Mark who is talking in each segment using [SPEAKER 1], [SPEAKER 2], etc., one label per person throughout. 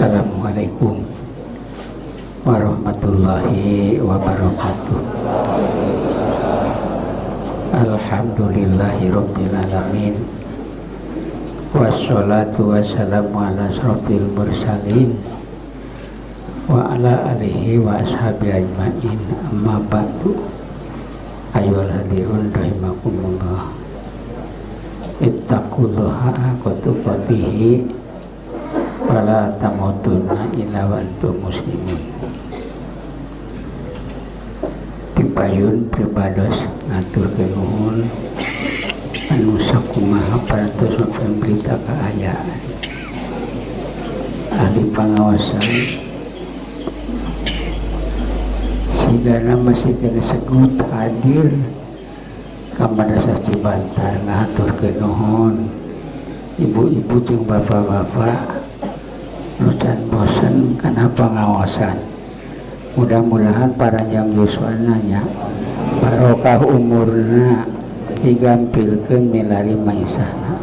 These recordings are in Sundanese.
[SPEAKER 1] Assalamualaikum warahmatullahi wabarakatuh. Alhamdulillahirabbil alamin. Wassalatu wassalamu ala asyrafil mursalin wa ala alihi wa ashabi ajmain. Amma ba'du. Ayyuhal hadirun rahimakumullah. Ittaqullaha haqqa tuqatih wa la tamutunna illa wa antum muslimun. Tipayun pribados ngaturkeun nuhun anu sakumaha parantos berita kaayaan ahli pangawasan sigana masih kena segut hadir ka Madrasah Cibantar. Ngaturkeun nuhun ibu-ibu jeung bapak-bapak nu can bosen kana pangawasan. Mudah-mudahan paranjang yuswana nya barokah umurna, digampilkeun milari maisahna,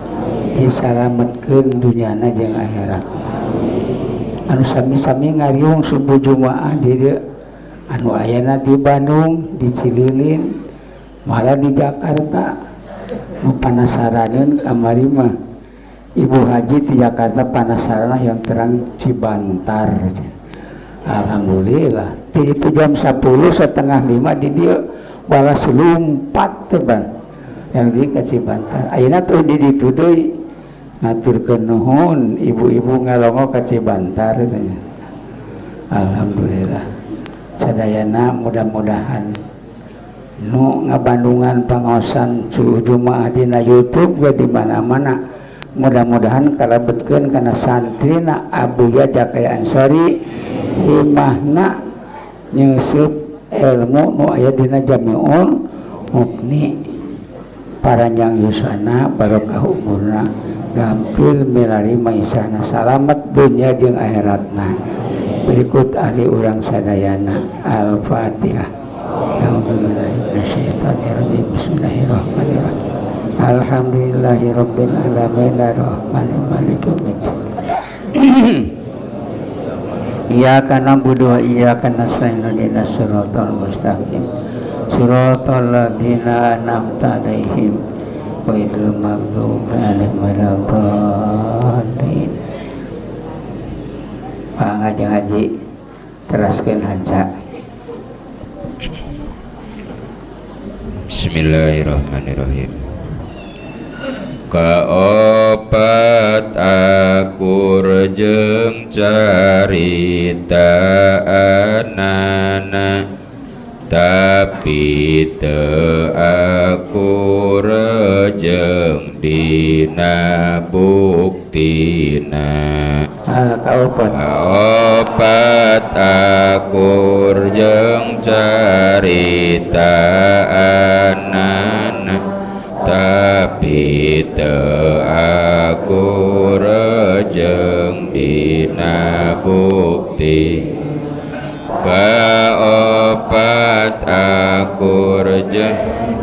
[SPEAKER 1] disalametkeun dunyana jeung akhirat. Anu sami-sami ngariung subuh Jumaah di dieu, anu ayana di Bandung, di Cililin, malah di Jakarta. Nu panasaraneun kamari mah Ibu Haji di Jakarta panasarana yang terang Cibantar. Alhamdulillah. Ti itu jam 10.30 di dieu balas lumpat teh ban. Yang di ka Cibantar. Ayeuna tuh di ditu deui ngaturkeun nuhun ibu-ibu ngalongo ka Cibantar tanya. Alhamdulillah. Sadayana mudah-mudahan nu ngabandungan pangaosan Jumaah dina YouTube ge di mana-mana mudah-mudahan kalebetkeun kana santrina Abuya Jakaya Ansori imahna nyeusup ilmu nu aya dina Jamiul Mukni. Paranjang yuswana barokah umurna, gampil milari maisana, salamet dunya jeung akhiratna. Berikut ahli urang sadayana. Al-Fatihah. A'udzubillahi. Bismillahirrahmanirrahim. Alhamdulillahirabbil alamin arrahmanir maliki yaumiddin. Iyyaka na'budu wa iyyaka nasta'in ihdinas siratal mustaqim. Siratal ladzina an'amta 'alaihim ghairil maghdubi 'alaihim waladdallin. Pak ngaji teraskeun hanca.
[SPEAKER 2] Bismillahirrahmanirrahim. Kaopat akur jeung caritaanana, tapi teu akur jeung dina buktina.
[SPEAKER 1] Kaopat.
[SPEAKER 2] Kaopat akur jeung caritaanana, tapi teu akur jeung dina bukti. Kaopat akur jeung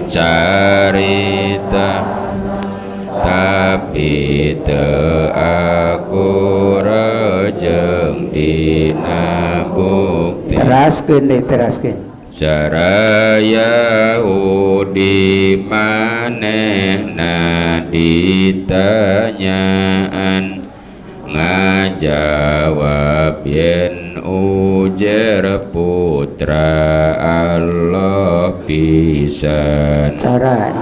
[SPEAKER 2] carita, tapi teu akur jeung dina bukti.
[SPEAKER 1] Teraskeun deui, teraskeun.
[SPEAKER 2] Cara Yahudi manehna ditanyaan, ngajawab yen Ujer putra Allah pisan.
[SPEAKER 1] Cara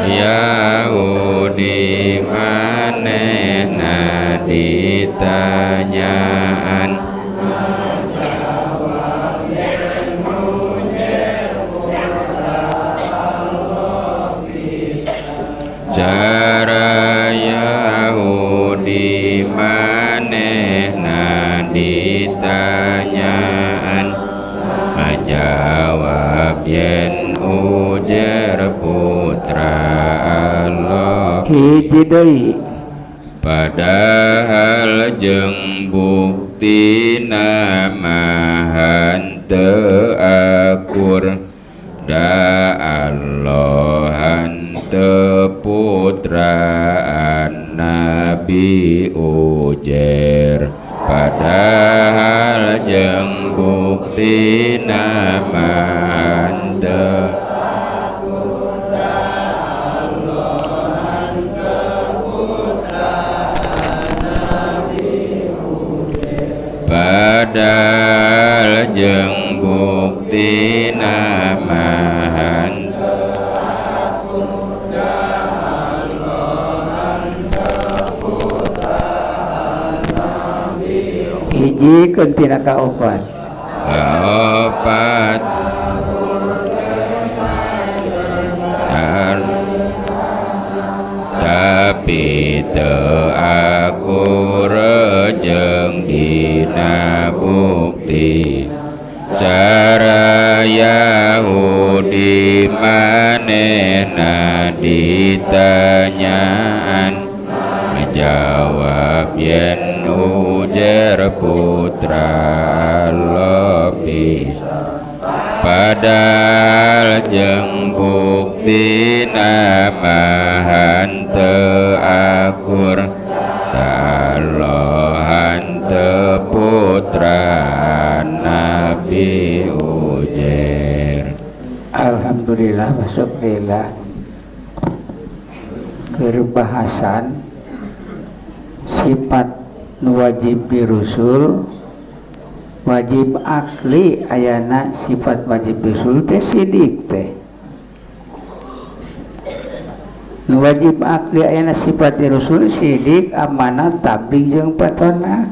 [SPEAKER 2] Yahudi manehna ditanyaan, cara Yahudi manehna ditanyaan, ngajawab yen Ujer putra Allah.
[SPEAKER 1] Hiji deui.
[SPEAKER 2] Padahal jeung buktina mah henteu akur, da Allah henteu putra Nabi Nabi Ujer padahal jeung buktina mah henteu padahal jeung buktina mah henteu
[SPEAKER 1] hiji tina kaopat
[SPEAKER 2] kaopat tapi teu akur jeung dina bukti cara Yahudi manehna ditanyaan ngajawab yen Ujer putra Allah bisa padahal jeung buktina mah henteu akur Allah henteu putra Nabi Ujer.
[SPEAKER 1] Alhamdulillah wa syukrillah. Kerbahasan sifat nu wajib di rusul wajib akli ayana sifat wajib rusul teh sidik teh nu wajib akli ayana sifat di rusul sidik amanah tabligh jeung patona.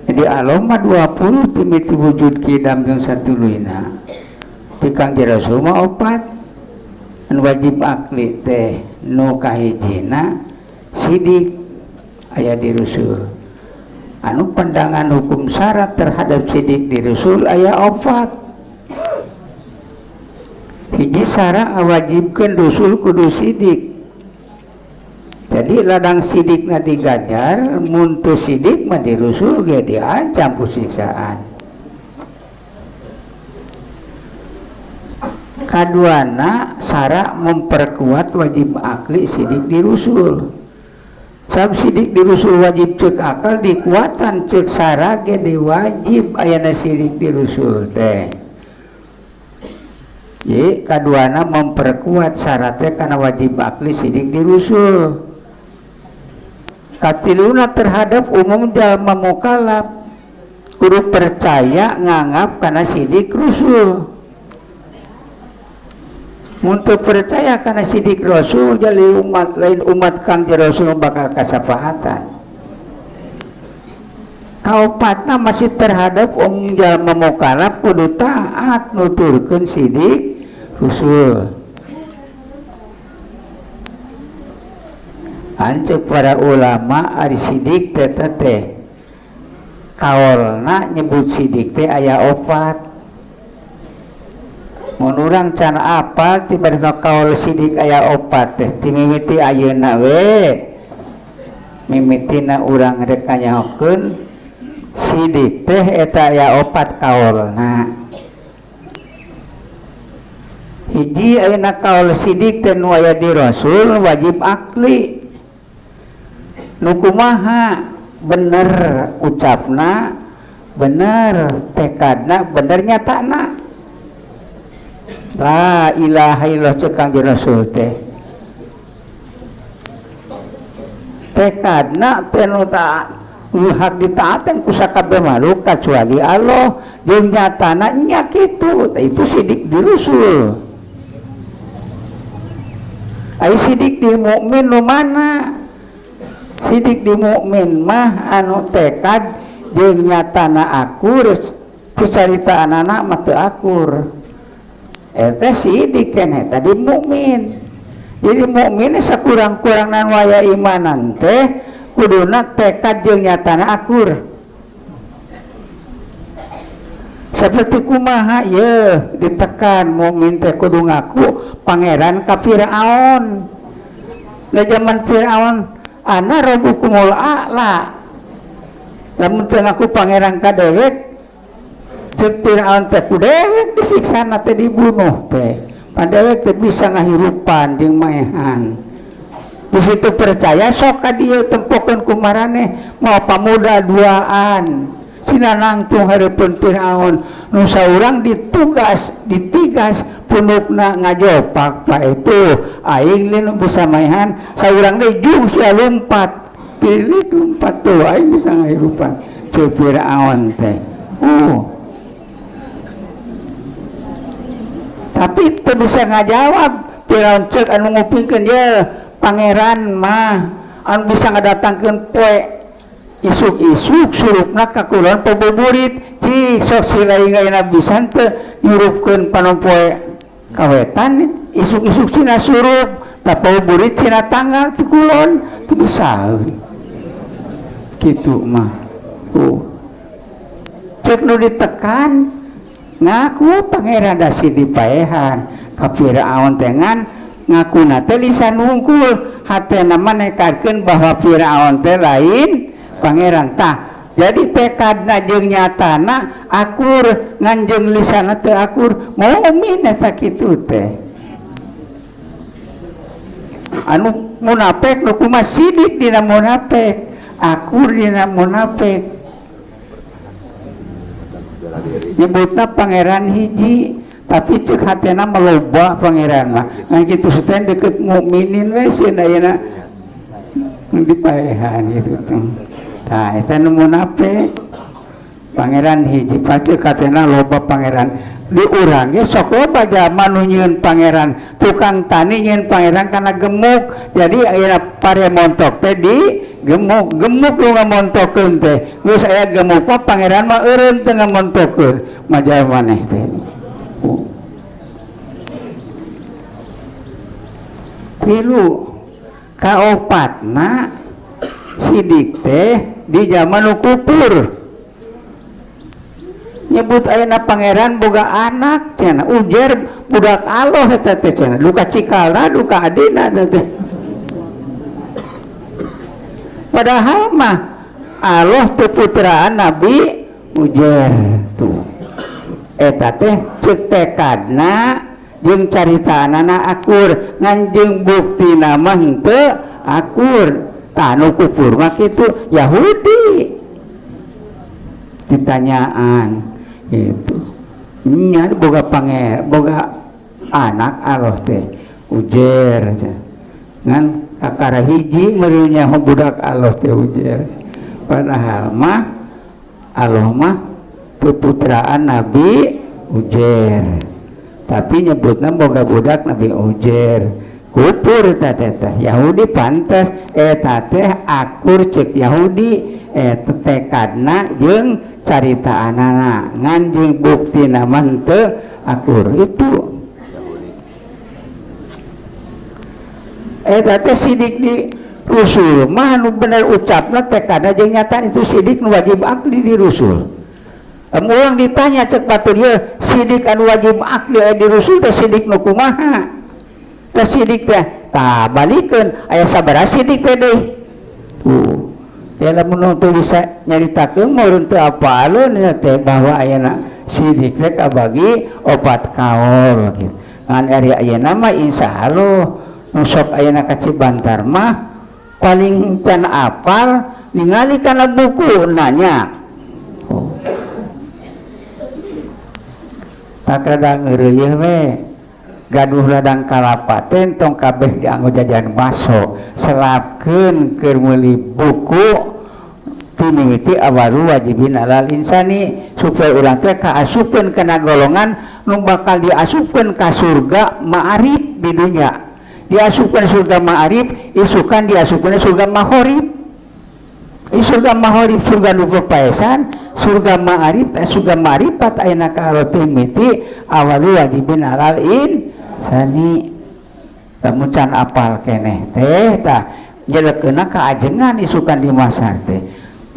[SPEAKER 1] Jadi aloma 20 timiti wujud kidam jeung satuluyna ti Kangjeng Rasul mah opat. Nu wajib akli teh nu kahijina sidik aya di rusul. Anu pandangan hukum syarat terhadap sidik di rusul aya opat. Hiji syarat ngawajibkeun rusul kudu sidik. Jadi ladang sidikna diganjar, mun teu sidik mah di rusul ge diancam ku siksaan. Kaduana syarat memperkuat wajib akli sidik di rusul. Sab sidik di rusul wajib cek akal dikuatan cek sara ge diwajib ayana sidik di rusul teh. Jadi kaduana memperkuat syaratnya karena wajib akli sidik di rusul. Katiluna terhadap umum jalma mukallaf kudu percaya nganggap karena sidik rusul. Untuk percaya karena sidik rasul jadi umat lain umat Kangjeng Rasul bakal kasafaatan. Kaopatna masih terhadap umum jalma mukallaf kudu taat nuturkeun sidik rusul. Anceuk para ulama ari sidik teh teh kaolna nyebut sidik teh aya opat. Mun urang can apal tiba-tiba kaol sidik aya opat teh ti mimiti ayeuna we mimitina urang rek kanyahokeun sidik teh eta aya opat kaolna. Hiji ayeuna kaol sidik teh nu aya di rasul wajib akli. Nu kumaha bener ucapna, bener tekadna, bener nyatana. La ilaha illallah cek Kangjeng Rasul teh. Tekadna teh nu hak ditaatan ku sakabeh makhluk kecuali Allah, jeung nyatana nya kitu, itu sidik di rusul. Ai sidik di mukmin nu mana? Sidik di mukmin mah anu tekad jeung nyatana akur, caritaanana mah teu akur. Eta sidik keneh tadi mukmin. Jadi mukmin sakurang-kurangna nu aya imanan teh kuduna tekad jeung nyatana akur. Seperti kumaha ye ditekan mukmin teh kudu ngaku pangeran ka Firaun. Da zaman Firaun ana rabbukumul a'la. Lamun teu ngaku pangeran ka dewek cek Firaun teh ku dewek disiksana teh dibunuh teh. Padewek teh bisa ngahirupan jeung maehan. Di situ percaya sok ka dieu tempokeun ku maraneh mau pamuda duaan sina nangtung hareupeun Firaun nu saurang ditugas ditigas punukna ngajopak pak itu aing lain bisa maehan saurang deui jung sia lumpat pilih lumpat tuh aing bisa ngahirupan ceuk Firaun teh. Tapi teu bisa ngajawab Firaun ceuk anu ngupingkeun ye pangeran mah anu bisa ngadatangkeun poe isuk-isuk surupna ka kulon pabuburit cik sok sila ayeuna bisa teu nyurupkeun panon poe kawetan isuk-isuk sina surup ta pabuburit sina tanggal ti kulon teu bisa kitu mah. Cek nu ditekan ngaku pangeran dasi dipaehan ka Firaun teh ngan ngakuna teh lisan wungkul hatena mah nekadkeun bahwa Firaun teh lain pangeran tah. Jadi tekadna jeung nyatana akur ngan jeung lisanna teu akur mukmin eta kitu teh. Anu munafik nu kumaha sidik dina munafik akur dina munafik nyebutna pangeran hiji tapi cek hatena meloba pangeran mah ngan kitu teh deket mukminin we sieun ayeuna dipaehan gitu teh. Tah eta nu munafik pangeran hiji pasti katena loba pangeran di urang ge sok loba jalma nu nyieun pangeran tukang tani nyieun pangeran kana gemuk jadi ayeuna pare montok teh di gemuk gemuk nu ngamontokeun teh geus aya gemuk mah pangeran mah eureun teu ngamontokeun majal maneh teh. Tilu kaopatna sidik teh di zaman nu kupur nyebut ayeuna pangeran boga anak cenah ujer budak Allah eta teh cenah duka cikalna duka adina eta teh padahal mah Allah teh putraan Nabi Ujer tuh eta teh ceuk tekadna jeung caritaanana akur ngan jeung buktina mah henteu akur. Tah nu kufur mah kitu Yahudi ditanyaan gitu nya boga panger boga anak Allah teh Ujer ngan kakara hiji meureunnya budak Allah teh Ujer padahal mah Allah mah putraan Nabi Ujer tapi nyebutna boga budak Nabi Ujer kufur eta teh Yahudi pantes eta teh akur ceuk Yahudi eta tekadna jeung caritaanana ngan jeung buktina mah henteu akur itu eta teh sidik di rusul mah nu bener ucapna tekadna jeung nyata itu sidik nu wajib akli di rusul. Urang ditanya ceuk batur ieu sidik anu wajib akli di rusul teh sidik nu kumaha? Teh sidik teh tah balikeun aya sabaraha sidik teh deui tuh ya lamun teu bisa nyaritakeun meureun teu apaleun teh bahwa ayana sidik teh kabagi opat kaul gitu ngan ari ayeuna mah insyaallah nu sok ayeuna ka Cibantar mah paling can apal ningali kana buku nanya oh. Tak rada ngeureuyeuh we gaduh ladang kalapa teh tong kabeh dianggo jajan baso selapkeun keur meuli buku timimiti awalu wajibin alal insani supaya urang teh kaasupkeun kana golongan nu bakal diasupkeun ka surga ma'arif di dunya diasupkeun surga ma'arif isukan diasupkeun surga mahorib surga mahorib surga nu paesan surga ma'arif surga ma'rifat ayeuna ka timimiti awalu wajibin alal insani lamun can apal keneh teh tah jelekeunna kaajengan isukan di masar teh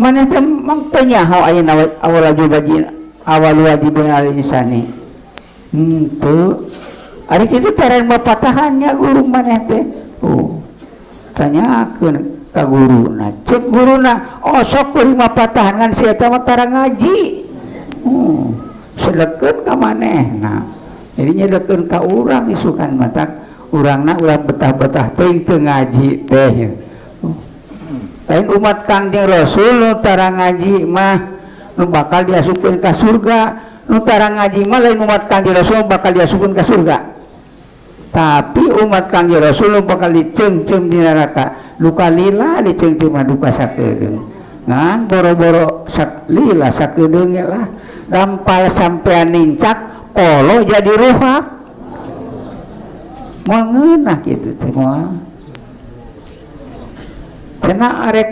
[SPEAKER 1] maneh teh mang teu nyaho ayeuna awal wajibin alal insani henteu ari kitu teren bapatahannya guru maneh teh oh tanyakeun ka guruna ceuk guruna osok kuring mah patahan ngan si eta mah tara ngaji selekeun ka manehna jadi nyedekeun ka urang isukan matak Urangna ulah betah-betah teuing teu ngaji teh. Lain umat Kangjeng Rasul nu tara ngaji mah nu bakal diasupkeun ka surga. Nu tara ngaji mah lain umat Kangjeng Rasul bakal diasupkeun ka surga. Tapi umat Kangjeng Rasul nu bakal diceungceum di neraka. Duka lila diceungceum mah duka sakedeung. Ngan boro-boro lila sakedeung lah. Dampal sampean nincak polo jadi ruhak. Moal ngeunah kitu teh moal. Cenah arek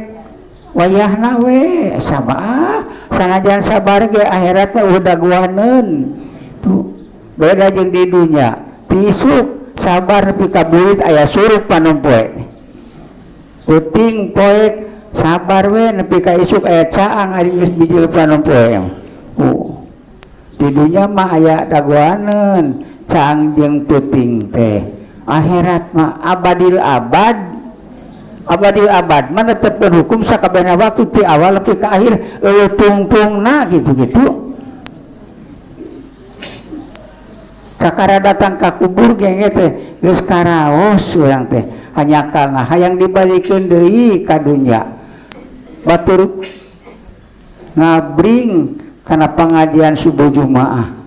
[SPEAKER 1] wayahna we sabar, sanajan sabar ge akhirat mah udah daguaneun. Tuh beda jeung di dunya. Tisuk sabar nepi ka burit aya suruk panempoe. Peuting poek sabar we nepi ka isuk aya caang ari geus bijil panempoe. Di dunya mah aya daguaneun caang jeung peuting teh. Akhirat mah abadil abad. Abadil abad mah netepkeun hukum sakabehna waktu ti awal nepi ka akhir eueuh tungtungna gitu-gitu. Kakara datang ka kubur ge teh geus karaos urang teh hanyakalna hayang dibalikeun deui ka dunya. Batur ngabring kana pangajian subuh Jumaah.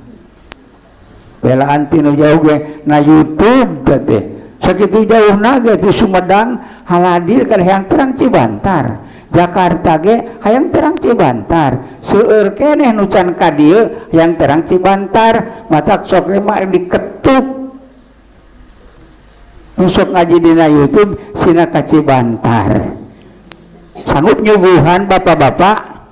[SPEAKER 1] Belaan tinu jauh ge na YouTube teh. Sakitu jauhna ge di Sumedang haladir ka hayang terang Cibantar. Jakarta ge hayang terang Cibantar. Seueur keneh nu can ka dieu hayang terang Cibantar, matak sok mah diketuk. Nu sok ngaji dina YouTube sina ka Cibantar. Sanggup nyuguhan bapak-bapak?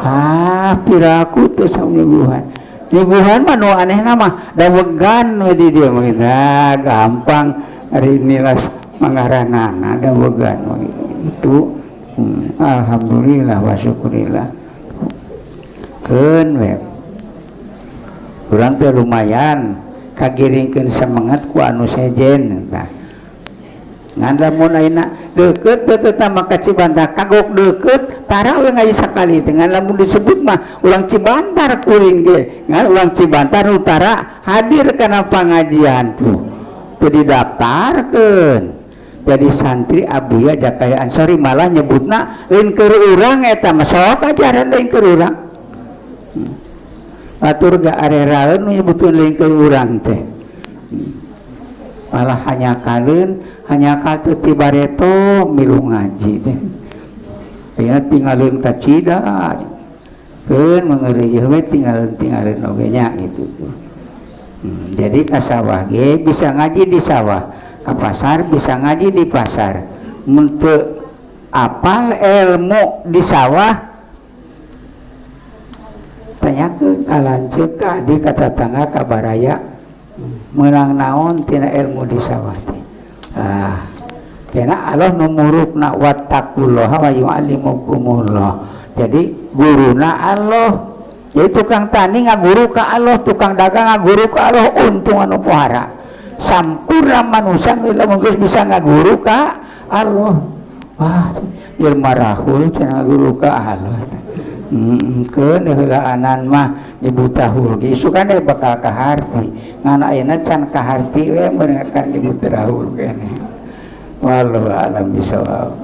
[SPEAKER 1] Ah, piraku teu sanggup nyuguhan. Nyuguhan mah nu anehna mah da wegan we di dieu mah gitu. Ah, gampang ari nilas mangaranana da wegan we gitu. Alhamdulillah wa syukurillah. Keun we. Urang teh lumayan kagiringkeun semangat ku anu sejen tah. Ngan lamun ayeuna deukeut teh tah ka Cibantar kagok deukeut tara we ngaji sakali teh. Ngan lamun disebut mah urang Cibantar kuring ge. Ngan urang Cibantar utara hadir kana pangajian tuh. Teu didaftarkeun. Jadi santri Abuya Jakaya Ansori malah nyebutna lain keur urang eta mah sok ajaran lain keur urang. Atur ga areraeun nu nyebutkeun lain keur urang teh. Malah hanya kaleun ti bareto milu ngaji teh. Aya tinggalin ka Cida. Keun mengeureuh we tinggalin oge nya gitu tuh. Jadi ka sawah ge bisa ngaji di sawah, ka pasar bisa ngaji di pasar. Mun teu apal ilmu di sawah tanyakeun ka lanceuk ka di ka tatangga ka baraya meunang naon tina ilmu di sawah teh. Ah, kena Allah nu murukna wattaqullaha wa yu'allimukumullah. Jadi guruna Allah. Jadi tukang tani ngaguru ka Allah, tukang dagang ngaguru ka Allah, untung anu pohara. Sampurna manusia lamun geus bisa ngaguru ka Allah. Wah, jelema rahul cenah ngaguru ka Allah. Keun heulaanan mah nyebut tahul ge isukan we bakal kaharti. Ngan ayeuna can kaharti we meureuh nyebut rahul keneh. Wallahu a'lam bishawab.